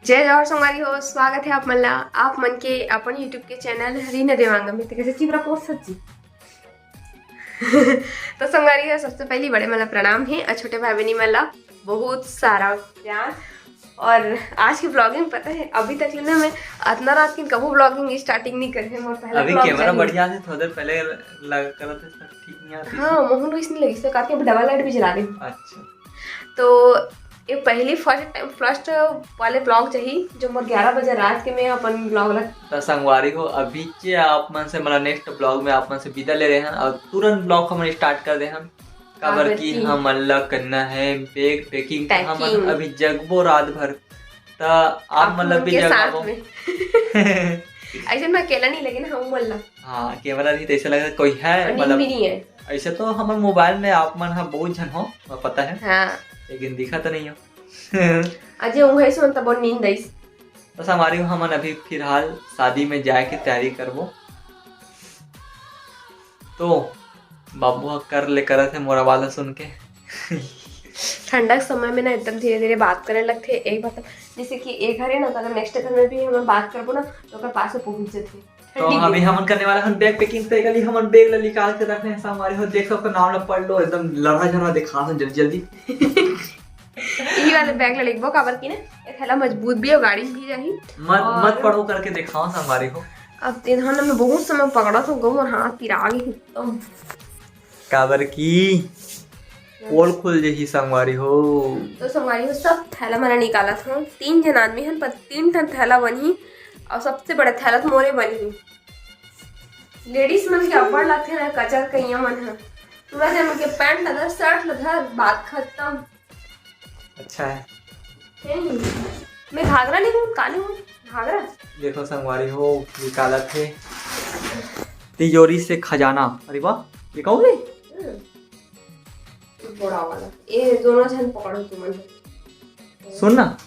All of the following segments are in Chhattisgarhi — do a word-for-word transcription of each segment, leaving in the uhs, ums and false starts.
जय जोहार संगवारी हो, स्वागत है आप मन ला, आप मन के अपन YouTube के चैनल रीना देवांगन में। तो कैसे चिबरा पोस्ट सच्ची? तो संगवारी हो, सबसे पहली बड़े मन ला प्रणाम है और छोटे भाई बहनी मन ला बहुत सारा प्यार। और आज की ब्लॉगिंग पता है, अभी तक ले ना मैं अतना रात के कबू ब्लॉगिंग स्टार्टिंग नहीं करे है। मोर पहला अभी ब्लॉग कैमरा चाहिए। बढ़िया है, थोड़ा देर पहले लग करत है, ठीक नहीं आती। हाँ, मोहन रुइस नहीं लगी, इसलिए काफी अभी डबल लाइट भी जला रही हूँ। अच्छा। तो ये पहली फर्स्ट टाइम, फर्स्ट वाले ब्लॉग चाहिए जो मोर ग्यारह बजे रात के मैं अपन ब्लॉग ला तो संगवारी हो, अभी के आप मन से, मतलब, नेक्स्ट ब्लॉग में आप मन से विदा ले रहे हैं और तुरंत ब्लॉग हमन स्टार्ट कर दे हैं, काबर काबर कि कि हमन ला करना है बैग पैकिंग, तो हमन पैकिंग। अभी जगबो रात भर, तो आप आप मन ला मन भी के साथ जगाबो। में। ऐसे मैं अकेला नहीं, लेकिन हम मन ला। हाँ, कैमरा नहीं तो ऐसा लगा कोई है, और नींद मतलब, भी नहीं है। ऐसे तो हमर मोबाइल में आप मन ह बहुत झन हो, मैं पता है। हाँ। लेकिन दिखा तो नहीं हो। अजय उंघई से मन तब नींद आइस। बस हमारी, हमन अभी फिलहाल शादी में जाए के तैयारी करबो। तो बाबू ह कर ले करत है मोर आवाज ला सुन के। ठंडा के समय में ना एकदम धीरे-धीरे बात करे लगथे। एक बार तो जैसे कि एक घर है ना, तो अगर नेक्स्ट घर में भी हम बात करबो ना, तो ओकर पास में पहुंच जथे। तो ठंडी अभी के। हमन करने वाला हन बैग पैकिंग, तो एकली हमन बैग ला निकाल के रखने हैं संगवारी हो। देख सबका नाम ला पढ़ लो, एकदम लड़ा झड़ा दिखा दो जल्दी जल्दी। यही वाले बैग ला लिखबो, काबर की ना, ये थैला मजबूत भी है, गाड़ी में भी जाही। मत, और मत पढ़ो करके दिखाओ संगवारी हो। अब तेन ह ना मैं बहुत समय पकड़ा तो गऊ और हाथ पिरा गई एकदम। काबर की पोल खुल जही संगवारी हो। तो संगवारी हो, सब थैला मन ला निकालत हन। तीन झन आदमी हन, पर तीन ठन थैला बनही, और सबसे बड़ा थैला तो मोरे बनही। लेडीज मन के अब्बड़ लगथे ना कचर कइया मन ह। पूरा दिन उनके पैंट ला धर, शर्ट ला धर, बात खत्म। अच्छा है। नहीं, मैं घाघरा नहीं हूँ, काली हूँ, घाघरा। देखो संगवारी हो, निकालत हे तिजोरी से खजाना। अरे वाह, ये कहूँ नहीं? हम्म। बड़ा वाला। ये दोनों झन पकड़ो तुमन। सुन ना,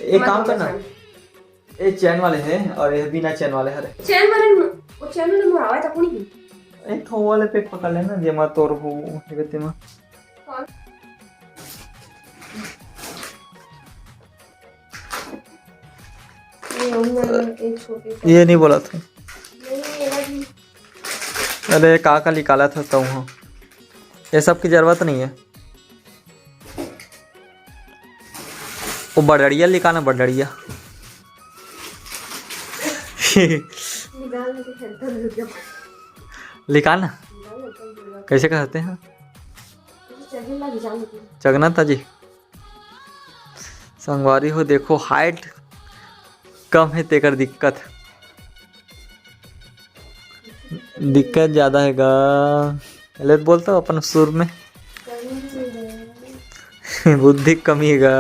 एक मत काम बोलो करना। झन। ये चैन वाले हैं और ये बिना चैन वाले हरे। चैन वाले न-, वो चैन वाले मोर आवाज तक नहीं। एक ठो वाले पे पकड़ लेना, जेमा तोर हो, हेबे तेमा। कौन? ये उम्र में एक छोटे से। ये नहीं बोला था। नहीं, ये वाला भी। अरे, का का निकाला था तू, हाँ? ये सब की जरूरत नहीं है। वो बड़ड़िया लिखा ना, बड़ड़िया। निकाल के एकदम रुक जा। लिखा ना? निकाल एकदम रुक जा। कैसे कहते हैं? चढ़ने लग जा, निकल। चगना था जी। संगवारी हो, देखो, हाइट कम है, तेकर दिक्कत, दिक्कत ज्यादा है गा। ले तो बोलता अपन सुर में। बुद्धि कमी है गा।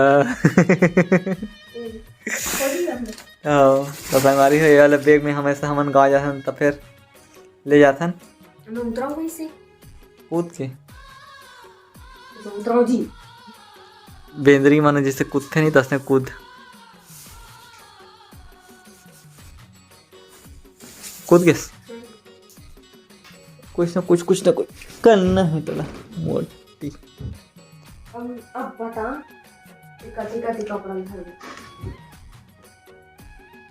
हाँ, तो संगवारी हो, ये वाला बैग में हमेशा हमन गाँव जाथन, तो फिर ले जाथन। मैं उतराऊँ वहीं से? कूद के। मैं उतराऊँ जी। बेंदरी माने जैसे कूदथे नहीं, तसने कूद। कूद गेस। हम्म। कुछ ना कुछ, कुछ ना कुछ करना है तोला, मोटी। अब, अब बता, ये कथी कथी कपड़ा धर दे।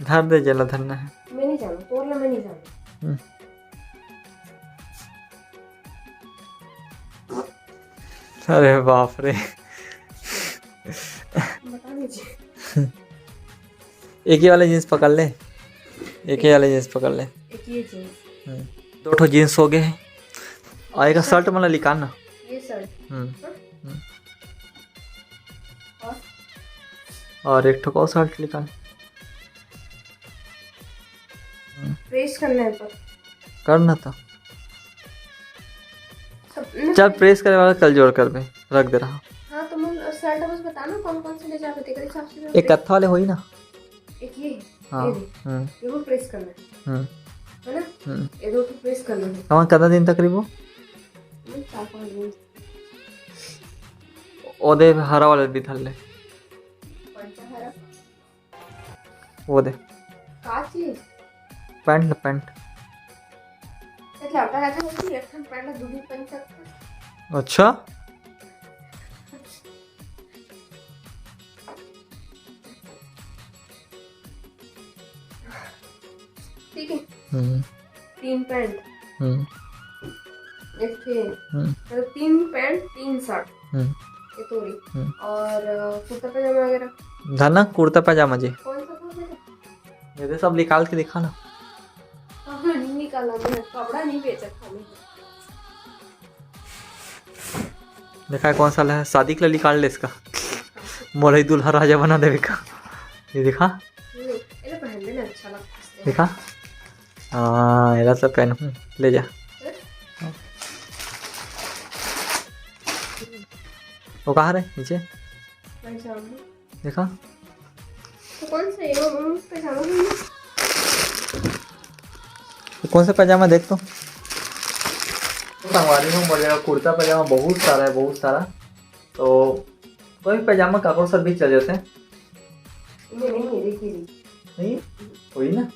धर दे, जेला धरना है। मैं नहीं जानू, तोर ला मैं नहीं जानू। हम्म। अरे बाप रे। बता दीजिए। एक ही वाले जींस पकड़ ले, एक ही वाले जींस पकड़ ले। एक ये जींस। हम्म। दो ठो जींस हो गए हैं। और एक शर्ट मतलब निकाल ना। ये शर्ट। हम्म। हाँ? हम्म। और? और एक ठो और शर्ट निकाल। प्रेस करना है पर। कर ना तो। सब न चल, प्रेस करे वाला कल जोड़ करबे, रख दे रहा। हाँ, तो मन शर्ट बस बता ना कौन कौन से ले जाबे, तेरे हिसाब से मैं एक प्रेस कत्था वाले होई ना? एक ये, हाँ, ये दे। हम्म। ये वो प्रेस करना है। हम्म। है ना? हम्म। ये दो तो प्रेस करना है। हमन कतना दिन तक रहिबो? मन चार पाँच दिन। ओदे हरा वाला भी धर ले। कौन सा हरा? वो दे। का चीज? पैंट ले, पैंट। अच्छा, लड़का रहता है, बोलती है, एक ठन पैंट ला दू दिन पहन सकता है। अच्छा? ठीक है। हम्म। तीन पैंट, हम्म। एक ठे, हम्म। मतलब तीन पैंट, तीन शर्ट, हम्म। ये तोरी। हम्म। और, अ, कुर्ता पजामा वगैरह। धना, कुर्ता पजामा जी। कौन सा था मेरा? ये दे, सब निकाल के दिखा ना। कपड़ा नहीं निकाला मैंने, कपड़ा नहीं बेचा था मैंने। देखा है कौन सा है, शादी के लिए निकाल ले इसका। मोला ही दूल्हा राजा बना देवे का। ये देखा। हम्म, ये तो पहन लेना, अच्छा लगता है। देखा। हाँ, एला तो पहनहूँ, ले जा। वो कहाँ रे नीचे? पहचान। देखा। तो कौन सा ये? वो, वो पहचानो भी नहीं। तो कौन सा पजामा देख तो? संगवारी हो, मोर जगह कुर्ता पजामा बहुत सारा है, बहुत सारा। तो कोई पजामा काकरो साथ भी चल जाते हैं। ये नहीं, मेरे की नहीं। नहीं? वही ना?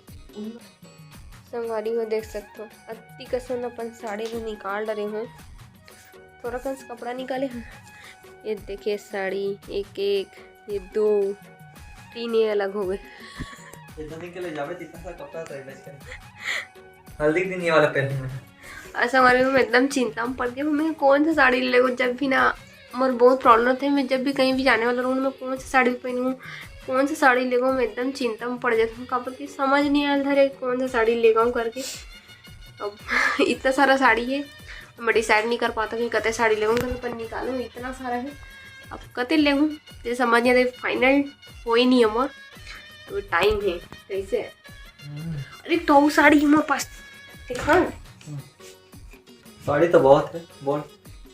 संगवारी हो, देख सकथो, अति कसन अपन साड़ी ला निकाल डरे हों। थोड़ा कन से कपड़ा निकाले हों। ये देखिए साड़ी, एक एक, ये दो, तीन ये अलग हो गए। इतना दिन के लिए जावे, इतना सा कपड़ा तो बच गए। हल्दी के दिन ये वाला पहनूंगा। और संगवारी हो, मैं एकदम चिंता में पड़ गई हूँ, मैं कौन सा साड़ी ले लूँ। जब भी ना मोर बहुत प्रॉब्लम होथे, मैं जब भी कहीं भी जाने वाला रहूँ, मैं कौन सा साड़ी पहनूँ, कौन सा साड़ी लेगो, मैं एकदम चिंता में पड़ जाती हूँ। काबर कि समझ नहीं आयल धरे कौन सा साड़ी लेगो करके। अब इतना सारा साड़ी है, मैं डिसाइड नहीं कर पाता कि कते साड़ी लेगो करके, पर निकालूँ इतना सारा है, अब कते लेगूँ, ये समझ नहीं आता, फाइनल हो ही नहीं है मोर, अभी टाइम है। कैसे है? हम्म। अरे, तो साड़ी है मोर पास, देखा। हम्म। साड़ी तो बहुत है, बोल।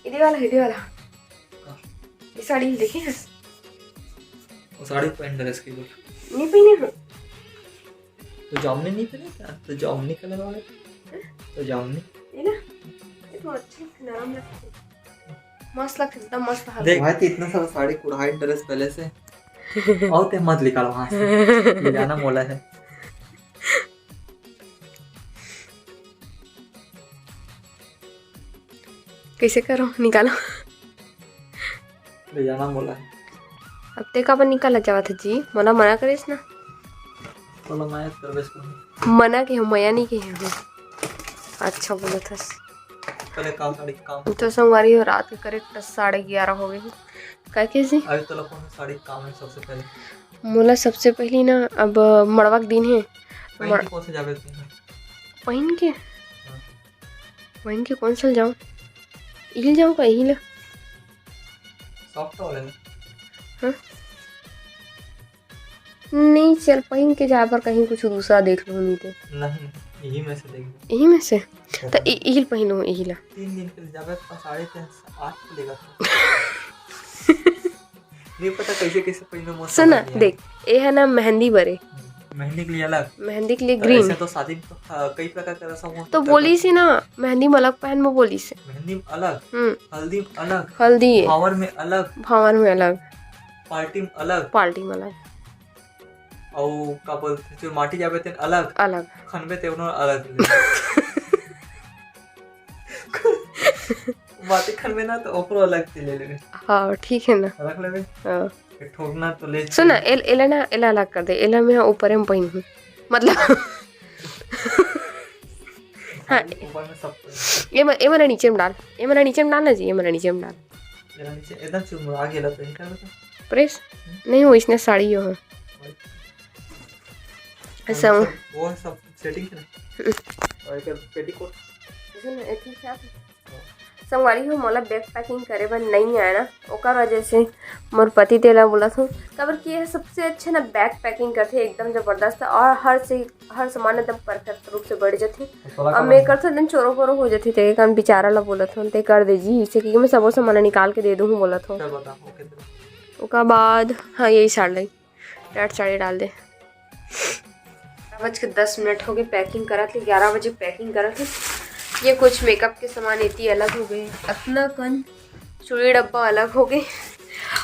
इधे वाला, इधे वाला। कहाँ? ये साड़ी देखे हैं? वो साड़ी पहन ड्रेस की बोल। नहीं पहने हो। तो जामनी नहीं पहने क्या? तो जामनी कलर वाले। हैं? तो जामनी। ये ना? ये तो अच्छे नरम लगते हैं। मस्त लगते, एकदम मस्त हल्का। देख भाई, तो इतना सारा साड़ी कुढ़ाई ड्रेस पहले से। और ते मत निकाल वहाँ से। ले जाना मोला है। कैसे करो, निकालो। ले जाना मोला। अब ते काबर निकाला जावत है जी? मोला मना करेस ना। चलो, मैं करबे इसको। मना के हूँ, मया नहीं के हूँ। अच्छा बोला था। पहले काम, साड़ी काम। तो संगवारी हो, रात के करेक्ट साढ़े ग्यारह हो गए हैं। का कैसे? अरे, तोला कौन सा साड़ी काम है सबसे पहले? मोला सबसे पहली ना, अब मड़वा के दिन है। पहन मड़- के कौन से जाबे तुम? पहन के? हाँ। पहन के कौन सा जाऊँ? इल जाऊँ का इल? सॉफ्ट वाले ना? हाँ। नहीं, चल, पहन के जाए पर कहीं कुछ दूसरा देख लूँ, नहीं तो। नहीं, यही में से देख लो। यही में से? हाँ। तो इ-, इहिल पहनूँ, इहिला। तीन दिन के लिए जाबे तो साढ़े तीन सौ, आठ को लेगा। नहीं पता कैसे, कैसे पहनूँ, मस्त सुन ना, समझ नहीं देख, आया। ये है ना मेहंदी बरे। मेहंदी के लिए अलग। मेहंदी के लिए तो ग्रीन। ऐसे तो शादी में तो, हाँ, कई प्रकार का रसम होता तो है। बोली सी ना, मेहंदी में अलग पहन, मैं बोली से। मेहंदी में अलग, हम्म। हल्दी में अलग, हल्दी। भावर में अलग, भावर में अलग, पार्टी में अलग, पार्टी में अलग। अउ का बोलथे, जो माटी जाबे तेन अलग, अलग। खनबे तेनो अलग ले। माटी खनबे ना, तो ओकरो अलग से ले लेबे। हाँ, ठीक है ना। रख लेबे। हाँ। ये ठोकना तो ले। सुन ना, एल-, एला ना, एला अलग कर दे। एला मैं ऊपर में पहिनहूँ। मतलब। हाँ। ऊपर में सब। ये म-, ये मेरा नीचे में डाल। ये मेरा नीचे में डाल ना जी, ये मेरा नीचे में डाल। एला नीचे, एकदम चुमरा गेला तो नहीं कर देता। प्रेस? हम्म। नहीं, वो इसने साड़ी हो है। वही। ऐसा हाँ, हो। सब, वो सब सेटिंग है ना? हम्म। और एक पेटीकोट। सुन, एक ही साथ। हाँ। संगवारी हो, मोला बैग पैकिंग करे बर नई आए ना, ओकर वजह से मोर पति तेला बोलत हूँ, काबर कि ये सबसे अच्छा ना बैग पैकिंग करथे, एकदम जबरदस्त, और हर से, हर सामान एकदम परफेक्ट रूप से बैठ जथे। तो तोला अब का मैं लगता? करथों, एकदम चोरो पोरो हो जथे, ते कारण बिचारा ला बोलत हूँ, ते कर दे जी, इसे कि मैं सबो सामान निकाल के दे दूँ बोलत हूँ। चल बता, ओके, चल। ओकर बाद, हाँ, यही साड़ी लाई। डांट चाड़े डाल दे। ग्यारह बज के दस मिनट हो गए पैकिंग करत ले, ग्यारह बजे पैकिंग करत ले। ये कुछ मेकअप के सामान एती अलग हो गए, अतना कन चूड़ी डब्बा अलग हो गए।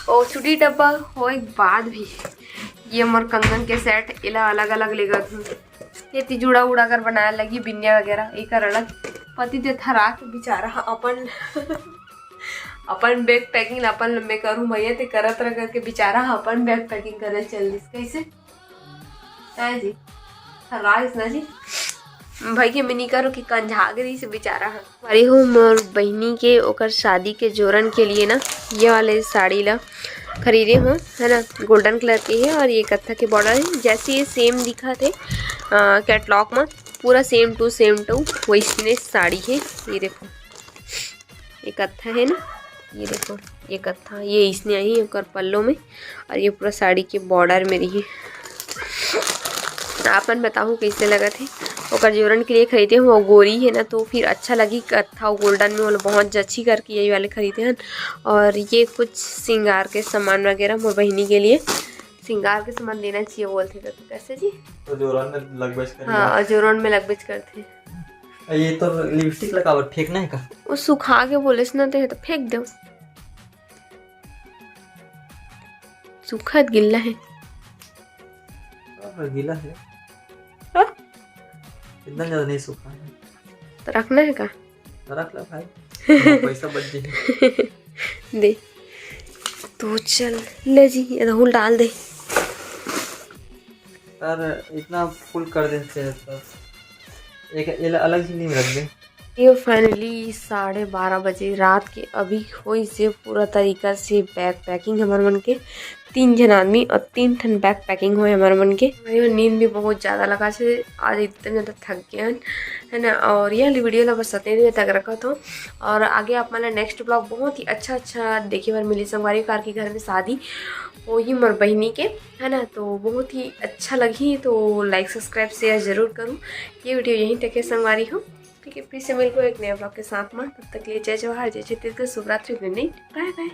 और चूड़ी डब्बा होए के बाद भी ये मोर कंगन के सेट, एला अलग-अलग लेगत हूँ। एती जूड़ा उड़ा कर बनाए लगी, बिंदिया वगैरह, एकर अलग। पति दे थरा के बेचारा ह अपन, अपन बैग पैकिंग अपन लम्बे करूँ भैया, ते करत रह करके बेचारा ह अपन बैग पैकिंग करे चल दिस। कैसे? है जी, थराइस ना जी। भाई के मिनी करो कि कंझा गई से बेचारा है। अरे हो, मोर बहिनी के ओकर शादी के जोरन के लिए ना, ये वाले साड़ी ला खरीदे हो, है ना, गोल्डन कलर के है और ये कत्था के बॉर्डर है, जैसे ये सेम दिखा थे कैटलॉग में, पूरा सेम टू सेम टू वैसने साड़ी है। ये देखो, ये कत्था है ना, ये देखो, ये कत्था, ये इसने आई ओकर पल्लो में और ये पूरा साड़ी के बॉर्डर में रही। आप मन बताहू कैसे लगत है। ओकर जोरन के लिए खरीदे हूँ, वो गोरी है ना, तो फिर अच्छा लगी कत्था और गोल्डन में, वो बहुत जची करके यही वाले खरीदे हैं। और ये कुछ श्रृंगार के सामान वगैरह मोर बहिनी के लिए, श्रृंगार के सामान देना चाहिए बोलते तो। कैसे जी? तो जोरन में लगबेच करही। हाँ, और जोरन में लगबेच करथे। ये तो लिपस्टिक लगावत फेंकना है का? वो सुखा के बोले ना, तो फेंक दो। सूखा गिल्ला है। हाँ, गीला है। हाँ? इतना ज्यादा नहीं सूखा है। तो रखना है का? तो रख ला भाई। पैसा बच जाए। दे। तो चल, ले जी, ये राहुल डाल दे। यार, इतना फुल कर देते हैं तो एक ये ला अलग झिल्ली में रख दे। ये फाइनली साढ़े बारह बजे रात के अभी होइस हे पूरा तरीका से बैग पैकिंग हमर मन के। तीन झन आदमी और तीन ठन बैग पैकिंग होए हमर मन के। भाई, नींद भी बहुत ज्यादा लगा छे, आज इतना ज्यादा थक गए हन, है ना। और ये वाली वीडियो ला बस अतने देर तक रखत हो, और आगे आप मन ला नेक्स्ट ब्लॉग बहुत ही अच्छा अच्छा देखे बर मिली। संगवारी कार के घर में शादी होही मोर बहिनी के, है ना, तो बहुत ही अच्छा लगही। तो लाइक, सब्सक्राइब, शेयर जरूर करूँ। ये वीडियो यहीं तक है संगवारी हो। ठीक है, फिर से मिलबो एक नया ब्लॉग के साथ में। तब तक के लिए जय जोहार, जय छत्तीसगढ़, शुभ रात्रि, गुड नाइट, बाय बाय।